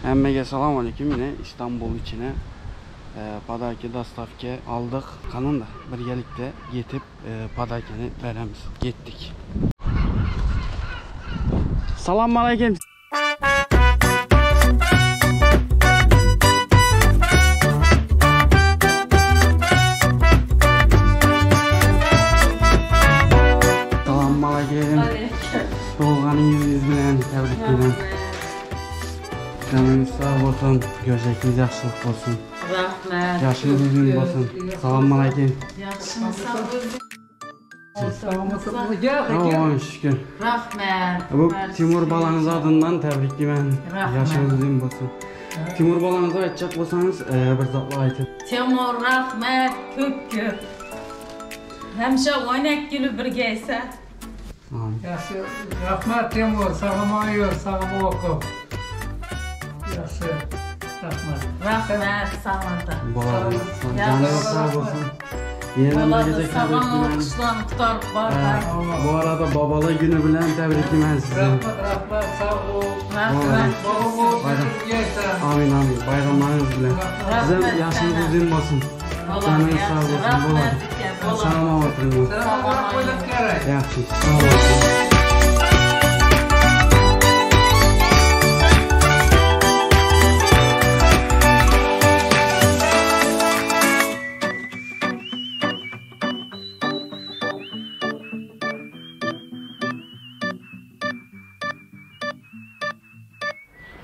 Hemmege salam aleýkum ine Istanbul içine padarki dastavke aldyk kanunda birgelikde ýetip padarkeni beremiz getdik. Salam aleýkum. Salam aleýkum. Dogulgan ýylyňyz bilen täbrikleýän. Janyňyz sag bolsun, görjekiniz ýagşylyk bolsun. Rahmet. Ýaşyňyz uzyn bolsun. Salam aleýkum. Ýagşymy sag bolsun. Aman şükür. Rahmet. Bu Timur balaňyz adyndan täbrikleýän. Ýaşyňyz uzyn bolsun. Timur balaňyza aýtjak bolsaňyz, bir zatlar aýtyp. Timur rahmet köp köp. Hemişe oýnak gülüp bir gelse. Ýagşy rahmat Temur sag-aman ýör sag-aman oka. Ýagşy rahmat. Rahmat saňada. Bolady. Janyňyz sag bolsun. Ýene bir gezek Sag-aman okuşlaryny gutaryp barlar. Bu arada babalar güni bilen täbrikleýän sizi. Rahmat rahmat sag bol. Rahmat. Baba Amin amin. Baýramlaryňyz bilen. Sizem ýaşyňyz uzyn bolsun. Janyňyz sag bolsun. Bolady. Sag-aman oturyň. Ýagşy. Sag boluň.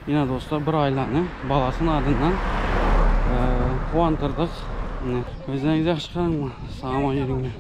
Ine dostlar bir aýlany balasyň adyndan guwandyrdyk. Ine özleriňiz ýagşy garaňlar. Sag-aman ýörüňler.